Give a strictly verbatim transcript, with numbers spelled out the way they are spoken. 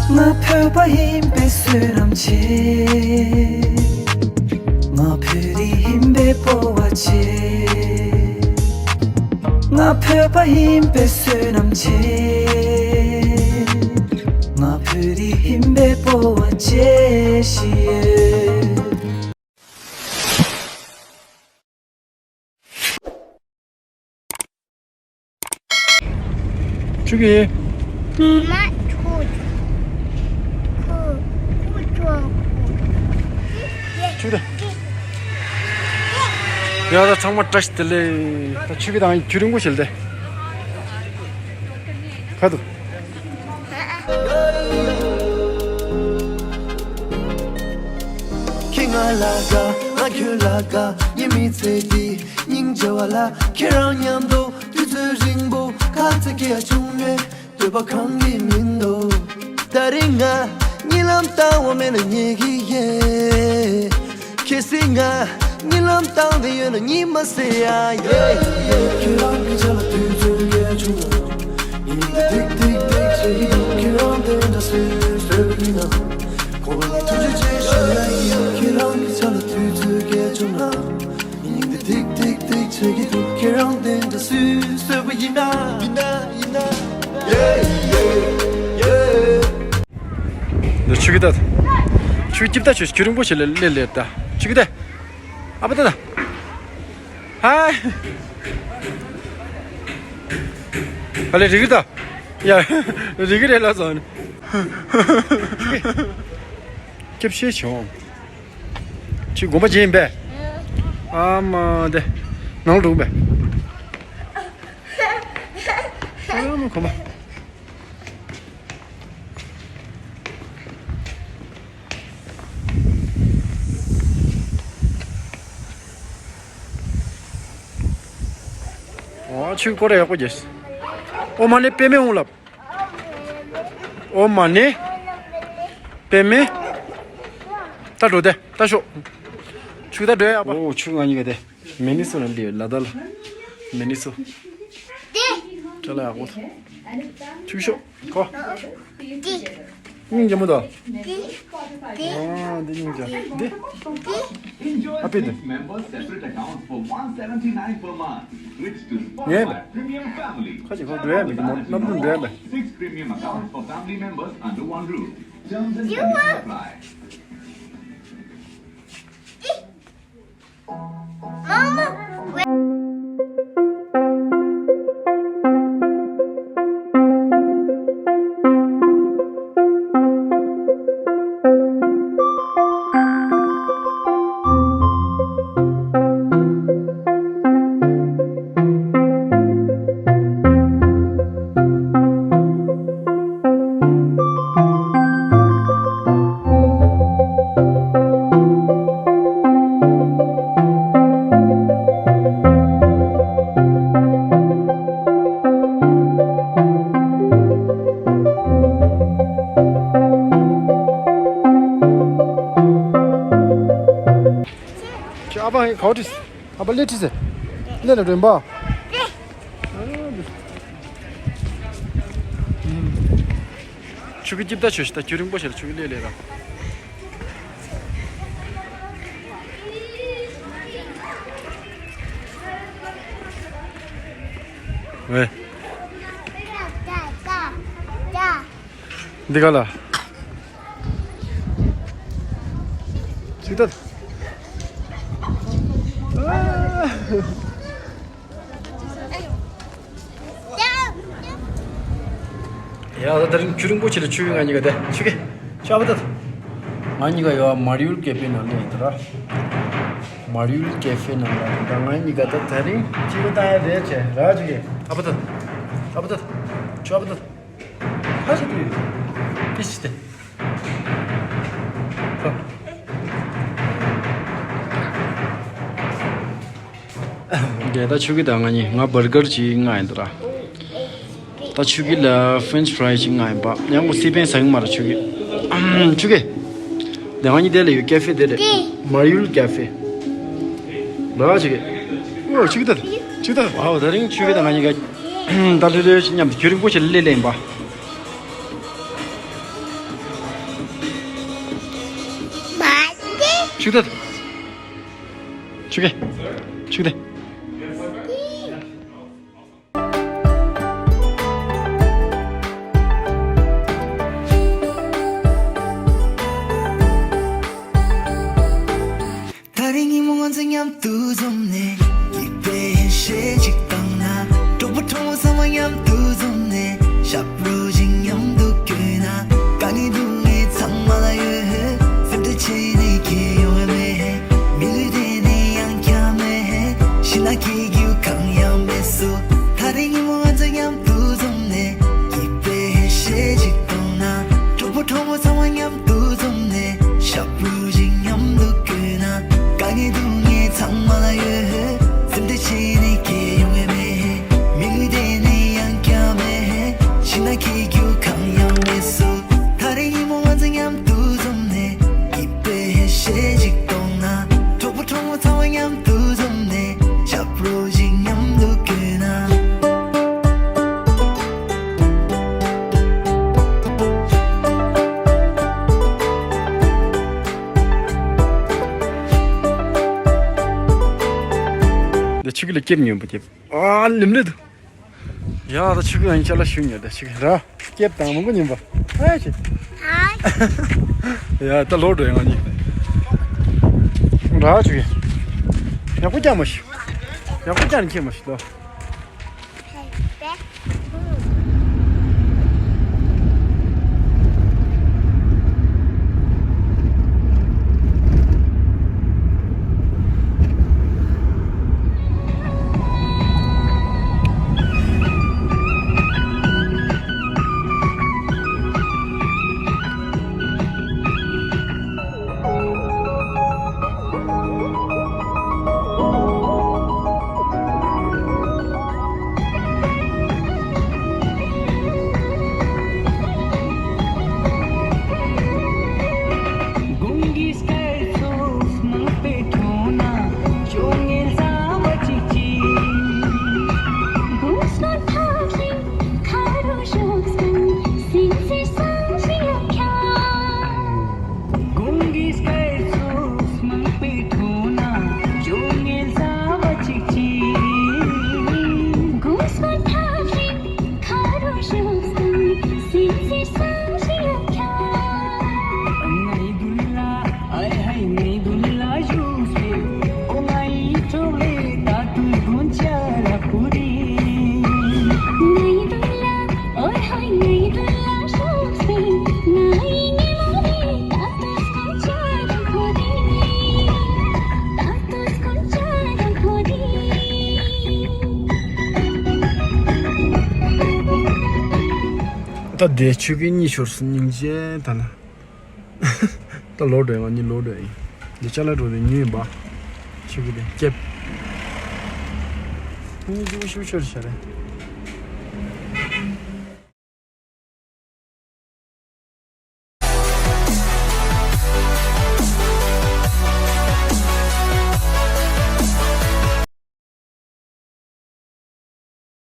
ང་བོད་པ་ཡིན་པའི་བསོད་ནམས་ཆེ། ང་བོད་རིགས་ཡིན་པའི་སྤོབས་པ་ཆེ། ང་བོད་པ་ཡིན་པའི་བསོད་ནམས་ཆེ། ང་བོད་རིགས་ཡིན་པའི་སྤོབས་པ་ཆེ་ཞིག་ཡོད། ཆུ་གི། མ་ཆུ་ཆུ་ཆུ་དེ། ཡ་ད་ཚང་མ་བཀྲ་ཤིས་བདེ་ལེགས། ད་ཆུ་གི་དང་ཁྱུ་རིང་པོ་བྱེད་ལ་དེ། ཁ་ཐུག་ཁྱེད་ང་ལ་དགའ། ང་ཁྱོད་ལ་དགའ། ཉི་མའི་ཚེ་འདི་སྙིང་རྗེ་བ་ལ། ཁྱེད་རང་མཉམ་དུ་དུས་ཚོད་རིང་པོ་ཁ་ཚ་གི་ཡ་བྱུང་ནས། འདོད་པ་གང་གི་མིན་འདུག་ད་རིང་ང་གཉིད་ལམ་བཏང་བ་མེད་ན་ཉལ་གི་ཡེ། གལ་སྲིད་ང་གཉིད་ལམ་བཏང་བསྡད་ཡོད་ན་གཉིད་མ་སད་ཡ་ཡེ་ཡེ། ཁྱེད་རང་གི་ཆ་ལ་དུས་ཚོད་སྐྱེལ་བྱུང་ན། ཡིན་ཏིག་ཏིག་ཏིག་བྱེད་ཀྱི་འདུག་ཁྱེད་རང་དེ་འདྲ་སུས་བཟོས་པ་ཡིན་ན། ཁོ་ལ་ཐུགས་རྗེ་ཆེ་ཞུ་ཡ་ཡིན། ཁྱེད་རང་གི་ཆ་ལ་དུས་ཚོད་སྐྱེལ་བྱུང་ན། ཡིན་ཏིག་ཏིག་ཏིག་བྱེད་ཀྱི་འདུག་ཁྱེད་རང་དེ་འདྲ་སུས་བཟོས་པ་ཡིན་ན། ཡིན་ན་ཡིན་ན། ཡེ་ཡེ་ཡེ། འདི་ཆུ་གི་ད། ཆུ་གི་ཀིབ་ད་ཆུ་ཁྱུ་རིང་པོ་ཞིག་ལ་ལེ་ལེ་ད། ཆུ་གི་ད། ཨ་པ་ད་ད། ཧ། ཨ་ལེ་རི་གི་ད། ཡ། རི་གི་རེད་ལ་སོང་། ཀིབ་ཤེས་བྱུང་། ཆུ་དགོན་པ་ཅན་པས། ཨ་མ་དེ། ནང་འགྲོ་པས། ཨ་མ་ཁོ་མ། ཨོ་ཆུ་སྐོར་ར་ཡག་པོ་རྒྱས། ཨོ་མ་ནི་པེ་མེ་འོང་ལབ། ཨོ་མ་ནི། པེ་མེ། ད་འགྲོ་དེ་ད་ཤོག་ཆུ་ད་འགྲོ་ཡག་པ། ཨོ་ཆུ་ང་གཉིས་ཀ་དེ། མི་ནི་སོ་ལ་ལི་ལ་ད་ལ། མི་ནི་སོ། ཅ་ལ་ཡག་པོ། ཆུ་ཤོག་ཁོ། སྙིང་རྗེ་མོ་དང་། འདི་འདི་སྙིང་རྗེ་འདི། ཨ་པི་འདི། Members separate accounts for one seventy-nine per month, switch to ངས། Spotify Premium Family. ཁ་ཅིག་ཁོ་འགྲོ་ཡ་མེད་ཀྱི་མོ་སྣབས་སྒྲུང་འགྲོ་ཡ་མེད། Six premium accounts for family members under one roof. Terms and conditions apply. ཁྱོད་ཨ་ཕ་ག་པར་ཁྲིད། ཨ་ཕ་སླེ་ཁྲིད་ཟེར། སླེ་ལ་རོན་པ། ཆུ་གི་ཅིབ་ད་ཆུ་ཞིག་ད་ཁྱུ་རིང་པོ་ཞིག་ལ་ཆུ་གི་སླེ་ལེ་ར། ཝེ། འདི་ག་ལ། ཅིག་ད། ཡ་ད་དེ་རིང་ཁྱུ་རིང་པོ་ཆེ་ལ་ཆུ་ང་གཉིས་ཀ་དེ་ཆུ་གི་ཆུ་ཨ་བ་ད། ང་གཉིས་ཀ་ཡོད་མར་ཡུལ་ཀེ་ཕེ་ནང་ལ་ཡིན་ད་ར། མར་ཡུལ་ཀེ་ཕེ་ནང་ལ་ཡིན་ད། ང་གཉིས་ཀ་ད་དེ་རིང་སྐྱིད་པོ་བཏང་ཡ་རེད་ཅེ་ར་ཆུ་གི་ཨ་བ་ད། ཨ་བ་ད། ཆུ་ཨ་བ་ད། ཧ་ཅི་དུས། ཏི་ཤི་ཏེ། ཁོ། རྒྱལ་ད་ཆུ་གི་དང་ང་གཉིས་ང་བར་གར་ཅིག་ང་ཡིན་ད་ར། ད་ཆུ་གི་ལ་ཧྥེན་ཆི་ཕ་རའི་ཅིག་ང་ཡིན་པ། ཡང་གོ་སི་པན་ཟ་གི་མ་ར་ཆུ་གི། ཨམ། ཆུ་གི། དེ་ང་གཉིས་དེ་ལ་ཡོད་ཀེ་ཕེ་དེ་རེད། མར་ཡུལ་ཀེ་ཕེ། ར་ཆུ་གི། ཨོ་ཆུ་གི་ད། ཆུ་གི་ད། ཨའོ་དེ་རིང་ཆུ་གི་དང་ང་གཉིས་ཀ་ད་ལྷོད་ལྷོད་ཅིག་མཉམ་དུ་ཁྱུ་རིང་པོ་ཞིག་ལ་སླེ་ལེ་ཡིན་པ། ཆུ་ཁ། ཆུ་ཁ། ཆུ་ཁ། ད་རེས་ཉིན་མོ་ང་ཚོ་མཉམ་དུ་འཛོམས་ནས། སྐྱིད་པའི་ཡེ་ཤེས་ཅིག་བཏང་ན། གྲོགས་པོ་གྲོགས་མོ་ཚང་མ་མཉམ་དུ་འཛོམས་ནས། ཞབས་བྲོ་ཞིག་མཉམ་དུ་བརྐྱངས་ན། དཀའ་ངལ་སྡུག་བསྔལ་ཚང་མ་ལ་ཡོད། སེམས་ཁྲལ་བྱེད་ནས་ཁྱེད་ཡོང་བ་མེད། མི་ལུས་དེ་ནི་ཡང་བསྐྱར་མེད། ཤི་ན་ཁྱེད་ཀྱི་གང་ཡང་མེད་སོ། ད་རེས་ཉིན་མོ་ང་ཚོ་མཉམ་དུ་འཛོམས་ནས། སྐྱིད་པའི་ཡེ་ཤེས་ཅིག་བཏང་ན། གྲོགས་པོ་གྲོགས་མོ་ཚང་མ་མཉམ་དུ་འཛོམས་ནས། ཞབས་བྲོ་ཞིག་མཉམ་དུ་བརྐྱངས་ན། དཀའ་ངལ་སྡུག་བསྔལ་ཚང་མ་ལ་ཡོད། སེམས་ཁྲལ་བྱེད་ནས་ཁྱེད་ཡོང་བ་མེད། མི་ལུས་དེ་ནི་ཡང་བསྐྱར་མེད། ཤི་ན་ཁྱེད་ཀྱི་གང་ཡང་མེད་སོ། ད་རེས་ཉིན་མོ་ང་ཚོ་མཉམ་དུ་འཛོམས་ནས། སྐྱིད་པའི་ཡེ་ཤེས་ཅིག་བཏང་ན། གྲོགས་པོ་གྲོགས་མོ་ཚང་མ་མཉམ་དུ་འཛོམས་ནས། ཞབས་བྲོ་ཞིག་མཉམ་དུ་བརྐྱངས་ན། འདི་ཆུ་ཁ་ལ་སྐྱེབ་ཉོན་པོ་སྐྱེབ། ཨ་ལིམ་ལི་དུ། ཡ་ད་ཆུ་ཁ་ཡང་ཅ་ལག་ཞུ་ཉོ་ད་ཆུ་ཁ་ར། སྐྱེབ་དང་མང་པོ་ཉོན་པ། ཨ་ཆེ། ཡ་ད་ལོག་འགྲོ་ཡ་ང་གཉིས། ར་ཆུ་ཁ། ཡག་པོ་རྒྱག་མ་ཤི། ཡག་པོ་རྒྱག་ནས་ཁྱེར་མ་ཤི་ད། ད་དེ་ཆུ་ཁ་གཉིས་ཤོར་སོང་སྙིང་རྗེ་ད་ལ། ད་ལོག་འགྲོ་ཡིན་ང་གཉིས་ལོག་འགྲོ་ཡིན། འདི་ཅ་ལག་འགྲོ་རེ་ཉོས་ཡིན་པ། ཆུ་ཁ་དེ་སྐྱེབ། གཉིས་ཆུ་ཁ་ཤུ་ཤོར་བྱ་རེད།